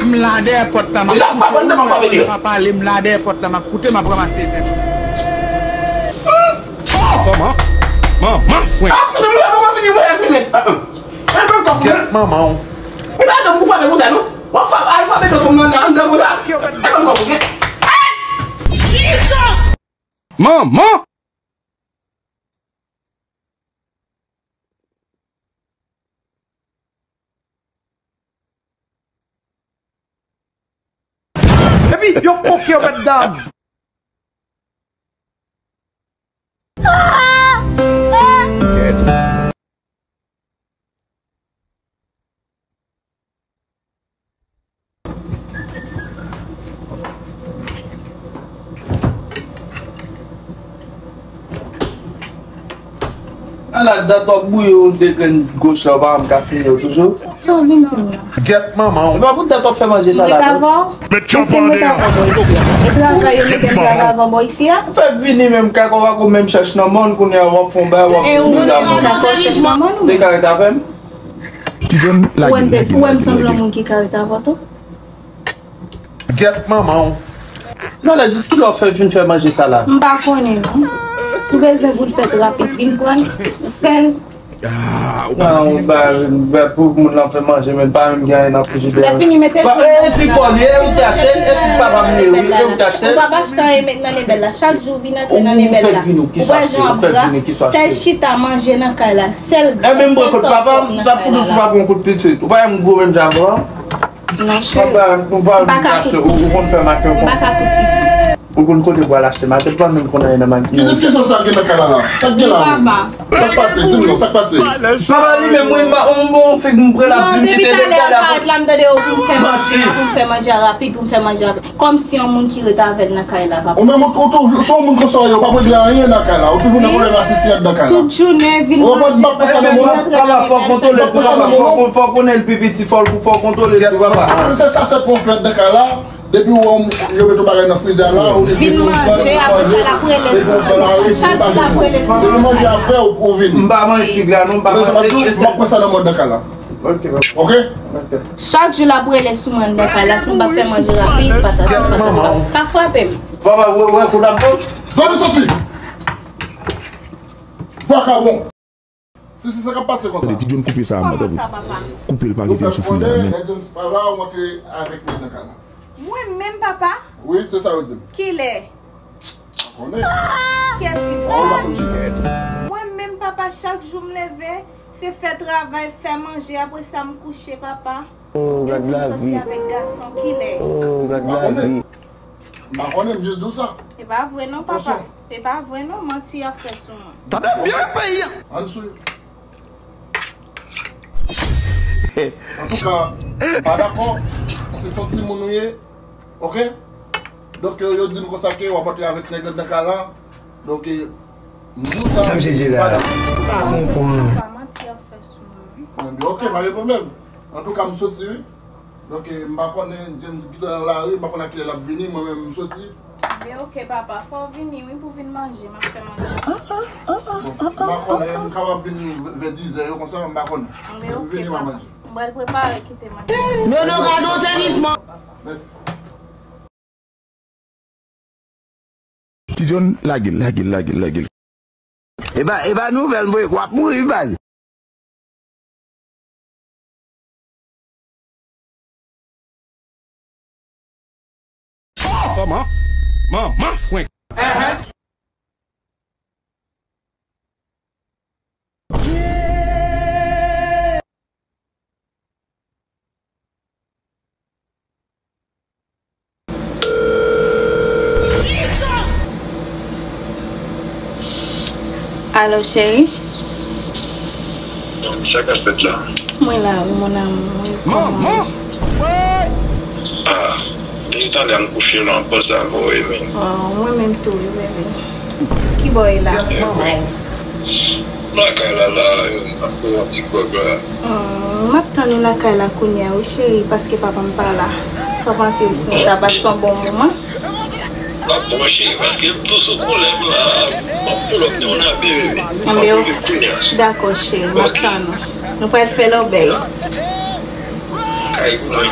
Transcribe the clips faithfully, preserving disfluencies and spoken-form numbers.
M la dèyè pòt la, m ap koute. Ou pa pale, m la dèyè pòt la, m ap koute, m ap ranmase zen. Kòman? Manman, mwen. Ah, kote m ye, papa fini, mwen, mwen. Kèt manman w. E pa nan pou fè konsa, non. W ap fè alfabè nan fòm nan, nan, nan, konsa. E pa nan konsa. Manman! Epi, yo koke yo mèt dam. Ala dat w ap bouyi yon de grenn goch la, ou pa janm ka fini yo toujou. Sa w vin di m la? Gèt manman w. Epa poutèt w ap fè manje sa la tou. M ret avè w? Èske m ret avè w bò isi a? E travay yo mete m travay avè w bò isi a? Ou fèk vini menm, kako pako menm chèch nan mòn, kounye a w ap fè yon bagay, w ap... E ou menm, kako chèch nan mòn ou menm? Ou te ka ret avè m? Ti John, lage, lage, lage, lage. Ou wè m sanble yon moun ki ka ret avè w tou? Gèt manman w. Talè, jis kilè w fè vin fè manje sa la? M pa konnen non. Si w bezwen pou l fèt rapid, vin pran l, ou fè l. Ah, ou pa... Non, ba, ba, pou moun lan fè manje, men pa menm gen anyen nan frijidè. Lè fini, mete l pran. E ti kò l ye, ou te achte l, e ti papa m ye, wi, e ou te achte l. Ou pa achte anyen met nan lebèl la. Chak jou vin antre nan lebèl la. Ou fèk vini, ou ki sa achte, ou fèk vini, ki sa achte. Sèl chita manje nan kay la, sèl grenn, sèl sa w pran nan kay la. Sa pou dous ou pa pran kout pitit. Ou pa wè m gwo menm jan avè w. Non, cheri. Ou pa, ou pa ka kout pitit. Ou konn fè maten, ou konn... M pa ka kout pitit. Ou konn kote pou al achte maten, ou pa menm konn anyen nan maten. Ki diskisyon sa gen nan kay la la? Sa k gen la menm? Sa k pase? Di m non, sa k pase? Papa li menm, mwen, m pa, on bon fig m pran l ap di m kite depi talè a, l parèt la, m tande yo pou m fè manje, pou m fè manje a rapid, pou m fè manje a rapid. Kòmsi yon moun ki ret avè l nan kay la, papa. Ou menm, ou, ou toujou, se yon moun konsa w ye, ou p ap regle anyen nan kay la. Ou toujou nan pwoblèm a sisi anndan kay la. Tout jounen vin manje. Ou konprann, m p ap konsa nan moun. Papa, fò w kontwole l tou, papa. Fò w, fò w konnen l pi piti, fò w, fò w kontwole l tou, papa. Se sa, se pon fèt nan kay la. Depi w wè yo met yon bagay nan frizè la, ou vin manje, apre sa l ap rele sou mwen. Chak jou l ap rele sou mwen. Depi manje ap fè, ou, ou vini. M pa manje fig la, non, m pa manje. M ap konsa nan moun nan kay la. Ok, papa. Ok? Ok. Chak jou l ap rele sou mwen anndan kay la, si m pa fè manje rapid, patati, patata. Pa frape m. Papa, wè, wè, kou n ap bon. Zanmi soti! Vakabon! Si, si, sa k ap pase konsa? Tande, Ti John, koupe sa a, mwen, tanpri. Koupe l, pa kite m soufri la, men. Nèg James pa la, ou antre avèk nèg nan kay la. Mwen menm, papa? Wi, se sa yo di m. Kilè? Pa konnen. Kiyès ki di sa? Mwen menm, papa, chak jou m leve, se fè travay, fè manje, apre sa m kouche, papa. Yo di m soti avèk gason, kilè? M pa konnen. M pa konnen, m jis di w sa. E pa vre non, papa. E pa vre non, manti y ap fè sou mwen. Tande byen peyi a. Ann sou. Antouka, m pa dakò, paske se yon timoun ou ye, ok? Donk, yo, yo di m konsa ke w ap antre avèk nèg anndan kay la. Donk, m di w sa, m pa dakò. Pa konprann. Pa manti y ap fè sou mwen. Ok, pa gen pwoblèm. Antouka, m soti, wi. Donk, m pa konnen, James gentan nan lari, m pa konnen a kilè l ap vini, mwen menm, m soti. Enben, ok, papa, fò w vini, wi, pou vin manje, m ap fè manje. Bon, m pa konnen, m kapab vini vè dizè yo konsa, m pa konnen. Enben, ok, papa. M vini, m ap manje. M pral prepare, kite manje. Non, non, gadon sezisman. Mèsi. Ti John, lage l, lage l, lage l, lage l. E pa, e pa nouvèl m voye, w ap mouri, wi, baz. Kòman? Manman frenk. Alo, cheri? Sa k ap fèt la? Mwen la, wi, mon amour. Mwen, kòman? Ah, depi talè m kouche la, m panse avè w, wi, men. Oh, mwen menm tou, wi, bebe. Kibò w ye la? Lakay la, la, m ap pran yon ti gwòg la. Hmm, m ap tann ou lakay la kounye a, wi, cheri, paske papa m pa la. Sa w panse, si nou ta pase yon bon moman? M ap pran, cheri, paske m tou sou koulèv la, m ap pull up tou nan bebe. Anben, ok. Dakò, cheri, m ap tann ou. Nou pral fè lòbèy. Kay pou mwen.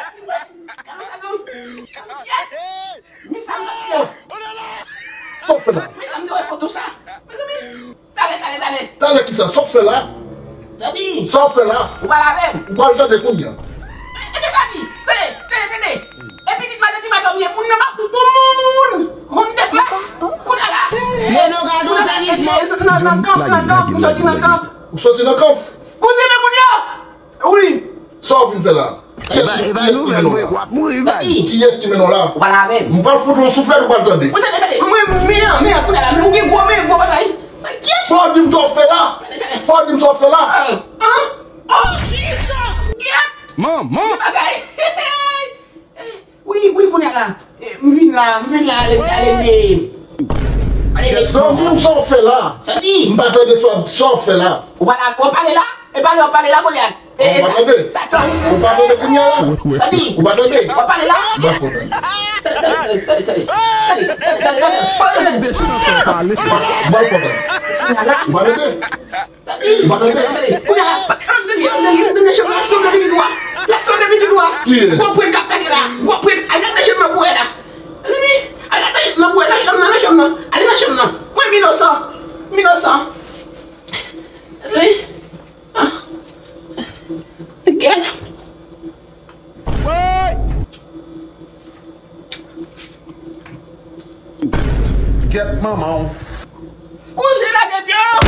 Gade sa, non. Mezanmi, sa m t ap fè. Sa w fè la? Mezanmi, yo, foto sa. Mezanmi. Talè, talè, talè. Talè kisa? Sa w fè la? Sòdi. Sa w fè la? Ou pral avè m? Ou pral tande kounye a. Epi Sòdi, tande, tande, tande. Epi pitit maten ti maten ou ye moun nan pa pou moun. Moun de klas. Kounye a la. Yo, nou gade ou sa, Lismò. Nan, nan kanp, nan kanp, m sòti nan kanp. Ou sòti nan kanp? Kouzen men moun yo. Wi. Sa w vin fè la? Kiyès ki mennen w la? Kiyès ki mennen w la? Ou pale avè m. M pral fout ou yon souflèt ou pral tande. Ou tande, tande. Mwen, men, men, kounye a la, men, ou gen gwo men, gwo batay. Kiyès? Fò w di m sa w fè la. Tande, tande. Fò w di m sa w fè la. Ah, ah. Oh, Jesus! Kiyès? Manman! Bagay. Wi, wi, kounye a la. Eh, m vin la, m vin la, ale, ale, ale. Zanmi m, sa w fè la? Sòdi. M pa tande sa w, sa w fè la. Ou pa la, ou pale la? E pale, ou pale la, Goliath. Eh, ou pa tande? Satan. Ou pa tande kounye a la? Sòdi. Ou pa tande? Ou pale la? Ou pa fò tande. Tande, tande, tande, tande. Tande, tande, tande, tande. Ou pa fò tande. Ou pa tande? Ou pa tande? Kounye a, ann, ann, ann, ann, ann, chanm nan, lè flanbe vini dwa. Lè flanbe vini dwa. Kiyès? Gwo pwen k ap atake la. Gwo pwen. Al gade chanm nan pou wè la. Mezanmi, al gade chanm nan pou wè la. Chanm nan, nan chanm nan. Ale nan chanm nan. Mwen, m inosan. M inosan. Mezanmi. Ah. Gèt. Gèt manman w. Kouche lage pye w.